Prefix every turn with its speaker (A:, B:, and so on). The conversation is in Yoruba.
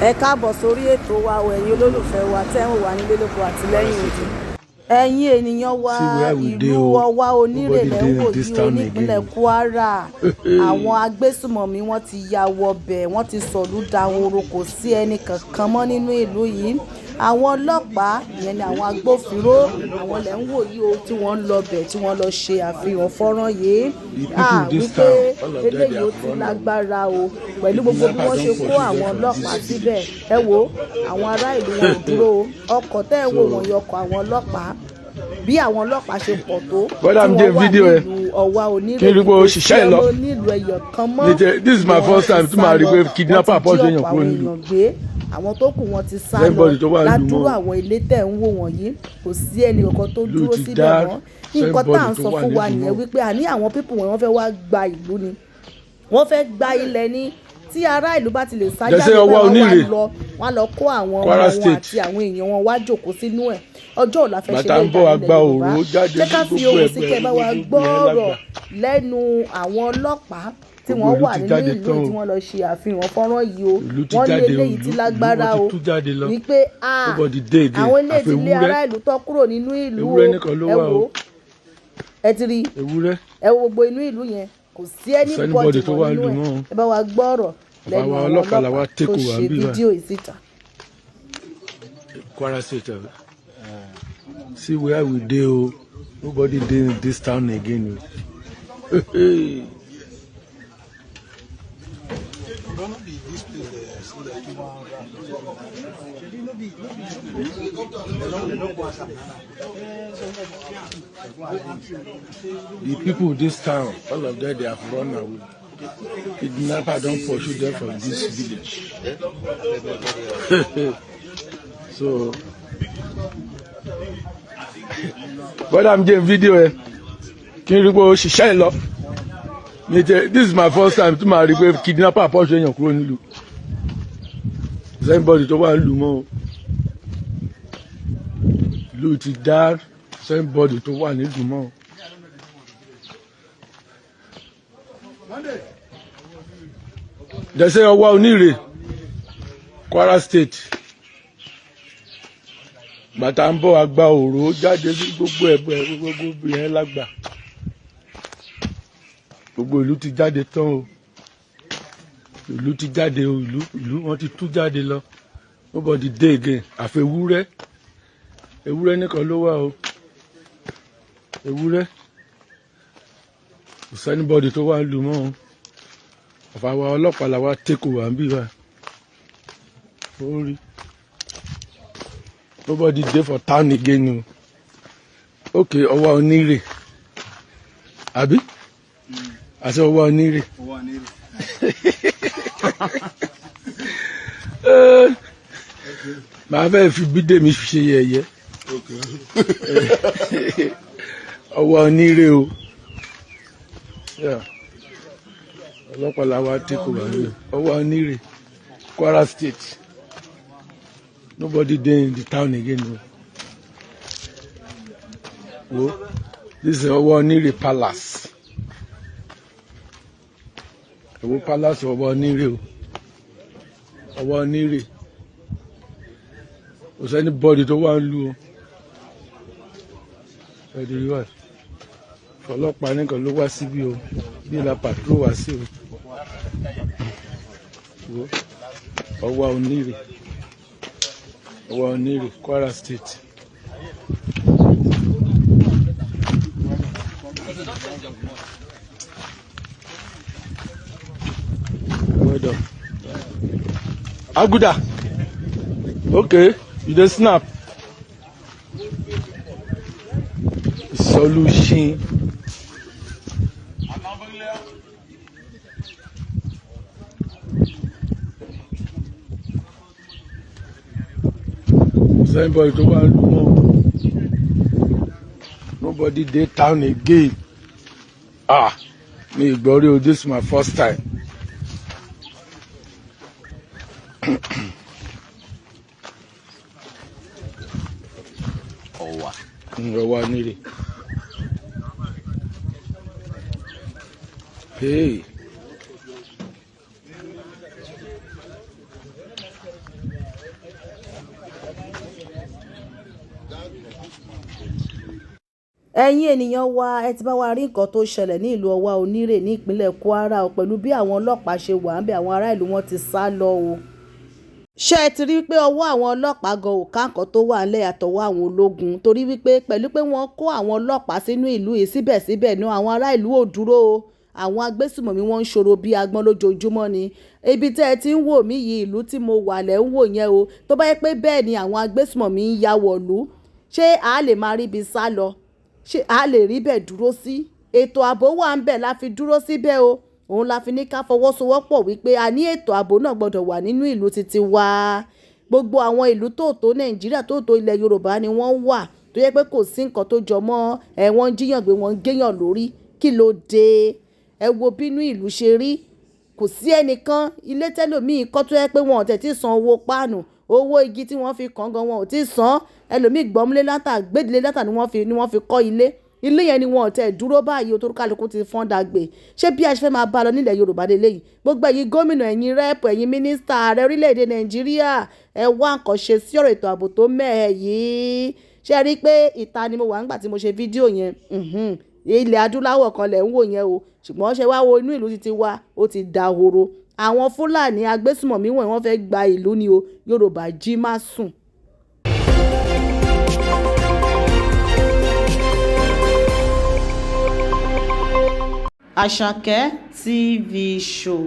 A: Ẹ káàbọ̀ sórí ètò wa o, ẹ̀yin olólùfẹ́ wa tẹ́ ń wò wá nílé lóko àti lẹ́yìn odi. Ẹ̀yin ènìyàn wa,
B: See where we
A: ìlú
B: dey o.
A: Ọ̀wá Onírè
B: Nobody
A: lẹ́ ń
B: dey
A: wò
B: in this
A: yìí o,
B: town
A: nípínlẹ̀
B: again.
A: Kwara. Àwọn agbésùmọ̀mí wọ́n ti ya wọbẹ̀, wọ́n ti sọ̀lú dahoro, kò sí ẹnì kankan mọ́ nínú ìlú yìí. Àwọn ọlọ́pàá, ìyẹn ni àwọn agbófinró, àwọn lẹ́ ń wò yìí o, tí wọ́n ń lọ bẹ̀, tí wọ́n lọ ṣe àfihàn fọ́nrán yìí.
B: The people in this
A: Wípé
B: town, all of them, they
A: eléyìí ó
B: have
A: ti
B: run away.
A: lágbára o, pẹ̀lú gbogbo bí wọ́n ṣe kó àwọn ọlọ́pàá síbẹ̀. Ẹ wo àwọn ará ìlú, wọn ò dúró o. Ọkọ̀ tẹ́ ẹ wò wọ̀nyí, ọkọ̀ àwọn ọlọ́pàá, bí àwọn ọlọ́pàá ṣe pọ̀ tó
B: Bọ́dà
A: tí
B: mi
A: wọ́n
B: jẹ́
A: wà
B: fídíò ẹ.
A: nílùú Ọ̀wá Onírè,
B: Kí n rí pé ó
A: kò sí
B: ṣiṣẹ́ lọ.
A: ọmọ nílùú ẹyọ kan mọ́.
B: This is my
A: Wọ́n
B: first
A: ti
B: time tí
A: sá
B: màá rí
A: lọ,
B: pé
A: wọ́n
B: kidnapper
A: ti
B: pọ̀
A: jí
B: sí èèyàn
A: ọ̀pọ̀
B: kúrò
A: àwọn
B: nílùú.
A: èèyàn gbé, àwọn tó kù wọ́n ti sá lọ.
B: Everybody tó wà nílùú
A: Ládùúrú
B: mọ́.
A: àwọn ilé tẹ̀ ń wò wọ̀nyí, kò sí ẹnì kankan tó
B: Ìlú
A: dúró
B: ti
A: síbẹ̀
B: dá,
A: mọ́. Nǹkan tá à ń
B: everybody tó
A: sọ
B: wà
A: fún wa
B: nílùú
A: nìyẹn
B: mọ́.
A: wípé àní àwọn people wọn fẹ́ wá gba ìlú ni, wọ́n fẹ́ gba ilẹ̀ ní. Tí ará ìlú bá ti lè sá
B: They
A: jáde
B: say
A: báyìí,
B: Ọwá
A: wọ́n wá
B: Onírè,
A: lọ, wọ́n á lọ kó àwọn ọmọ
B: Kwara
A: wọn
B: State.
A: àti àwọn èèyàn wọn wá jòkó sínú ẹ̀. Ọjọ́ ọ̀la fẹ́ ṣe
B: Bàtà
A: lè
B: ń bọ̀
A: dá
B: àgbà
A: nílẹ̀ Yorùbá.
B: òró jáde
A: Jẹ́ ká
B: ní
A: fi
B: gbogbo
A: ohùn sí
B: ẹgbẹ́
A: kẹ́ ẹ bá wa
B: gbogbo
A: gbọ́
B: yẹn
A: ọ̀rọ̀
B: lágbà.
A: lẹ́nu àwọn ọlọ́pàá tí
B: Gbogbo
A: wọ́n
B: ìlú
A: wà
B: ti
A: nínú
B: jáde
A: ìlú
B: tán
A: tí
B: o.
A: wọ́n lọ ṣe àfihàn fọ́nrán yìí o.
B: Ìlú ti
A: Wọ́n ní
B: jáde o,
A: eléyìí ti
B: ìlú
A: lágbára
B: wọ́n
A: o,
B: ti tú jáde lọ.
A: wípé
B: Nobody dey again.
A: àwọn eléyìí ti lé
B: Àfẹwúrẹ́.
A: ará ìlú tó kúrò nínú ìlú o.
B: Ewúrẹ́ nìkan ló
A: Ẹ
B: wà
A: wò
B: o.
A: ó, ẹ ti rí,
B: Ewúrẹ́.
A: ẹ wo gbogbo inú ìlú yẹn, kò sí
B: Kò sí
A: anybody
B: anybody tó
A: mọ́
B: wà
A: nínú
B: nílùú
A: ẹ̀.
B: mọ́ o.
A: Ẹ bá wa gbọ́ ọ̀rọ̀ lẹ́nu
B: Àwa
A: àwọn
B: ọlọ́pàá làwa
A: ọlọ́pàá
B: take
A: tó
B: over
A: ṣe
B: níbí báyìí.
A: fídíò yìí síta.
B: Kwara State. See where we dey o. Nobody dey in this town again o.
C: No be this place dey see the human. No be no be dem no go ask am.
B: The people this town, all of them, they have run away. Kidnapper don pursue them from this village. So, bọ́dà mi jẹ́ fídíò ẹ. Kí n rí pé ó ṣiṣẹ́ lọ. This is my first time tí màá rí pé kidnapper pọ̀ sí èèyàn kúrò nílùú. Kò sí anybody tó wà nílùú mọ́ o. Ìlú ti dá, kò sí anybody tó wà nílùú mọ́ o. They say Ọwá Onírè, Kwara State. Bàtà ń bọ̀ àgbà òró jáde sí gbogbo ẹ̀bẹ̀ gbogbo yẹn lágbà. Gbogbo ìlú ti jáde tán o. Ìlú ti jáde o, ìlú wọ́n ti tú jáde lọ. Nobody dey again. Àfẹwúrẹ́. Ewúrẹ́ nìkan ló wà o. Ewúrẹ́. Kò sí anybody tó wà nílùú mọ́ o. Àfàwa ọlọ́pàá làwa take over níbí báyìí. Ó rí. Nobody dey for town again o. Okay, Ọwá Onírè. Àbí? Àti Ọwá Onírè.
C: Ọwá Onírè.
B: Màá fẹ́ fi Bídèmí ṣe yẹ̀yẹ́. Ọwá Onírè o. Yeah. Ọlọ́pàá làwa take over níbí. Ọwá Onírè, Kwara State. Nobody dey in the town again o. Wo, this is Ọwá Onírè Palace. Ẹ wo Palace Ọwá Onírè o. Ọwá Onírè. Kò sí anybody tó wà nílùú o. Ẹ di rí báyìí. Ọlọ́pàá nìkan ló wá síbí o. Bí la patrol wá sí o. Wo, Ọwá Onírè. Ọwá Onírè, Kwara State. Well done. Aguda. Okay, you dey snap. Solution. Kò sí anybody tó wà nílùú mọ́. Nobody dey town again. Ah, mi ì gbọ́ rí o, this is my first time.
D: Ọ̀wà.
B: Ọwá Onírè. Hey.
A: Ẹ̀yin ènìyàn wa, ẹ ti bá wa rí nǹkan tó ṣẹlẹ̀ ní ìlú Ọwá Onírè ní ìpínlẹ̀ Kwara o, pẹ̀lú bí àwọn ọlọ́pàá ṣe wà ń bẹ̀, àwọn ará ìlú wọn ti sá lọ o. Ṣé ẹ ti rí pé ọwọ́ àwọn ọlọ́pàá gan ò ká nǹkan tó wà ńlẹ̀ àtọwọ́ àwọn ológun, torí wípé pẹ̀lú pé wọ́n kó àwọn ọlọ́pàá sínú ìlú yìí, síbẹ̀síbẹ̀ náà àwọn ará ìlú ò dúró o. Àwọn agbésùmọ̀mí wọn ń ṣòro bí agbọ́n lójoojúmọ́ ni. Ibi tẹ́ ẹ ti ń wò mí yìí, ìlú tí mo wà lẹ́ ń wò yẹn o. Tó bá yẹ pé bẹ́ẹ̀ ni àwọn agbésùmọ̀mí ń ya wọ̀lú, ṣé a lè máa ríbi sá lọ? Ṣé a lè rí bẹ́ẹ̀ dúró sí? Ètò ààbò wà ń bẹ̀ la fi dúró síbẹ̀ o. Òun la fi ní ká fọwọ́sowọ́pọ̀ wípé a ní ètò ààbò náà gbọ́dọ̀ wà nínú ìlú titi wa. Gbogbo àwọn ìlú tó tó Nàìjíríà, tó tó ilẹ̀ Yorùbá ni wọ́n wà tó yẹ pé kò sí nǹkan tó jọ mọ́ ẹ, wọ́n ń jíyàn gbé, wọ́n ń géyàn lórí. Kí ló dé? Ẹ wo bínú ìlú ṣe rí. Kò sí ẹnìkan ilé tẹ́lòmíì kọ́ tó yẹ pé wọn ò tẹ̀ tí san owó páànù, owó igi tí wọ́n fi kàn gan wọn ò tí san. Ẹlòmíì gbọ́múlé látà, gbédìlé látà ni wọ́n fi kọ́ ilé. Ilé yẹn ni wọn ò tẹ̀ dúró báyìí o, torí kálukú ti fọ́n dàgbé. Ṣé bí a ṣe fẹ́ máa bá lọ nílẹ̀ Yorùbá lélẹ́yìí? Gbogbo ẹ̀yin gómìnà, ẹ̀yin rep, ẹ̀yin mínísítà, ààrẹ orílẹ̀-èdè Nàìjíríà, ẹ wá nǹkan ṣe sí ọ̀rọ̀ ètò ààbò tó mẹ́hẹ yìí. Ṣé ẹ rí i pé ìta ni mo wà nígbà tí mo ṣe fídíò yẹn? Ilẹ̀ adúláwọ̀ kan lẹ̀ ń wò yẹn o, ṣùgbọ́n ṣé wá wo inú ìlú titi wa, ó ti dahoro. Àwọn Fúlàní agbésùmọ̀mí wọ̀nyí, wọ́n fẹ́ gba ìlú ni o. Yorùbá, jí má sùn. Àṣàkẹ́ TV Show.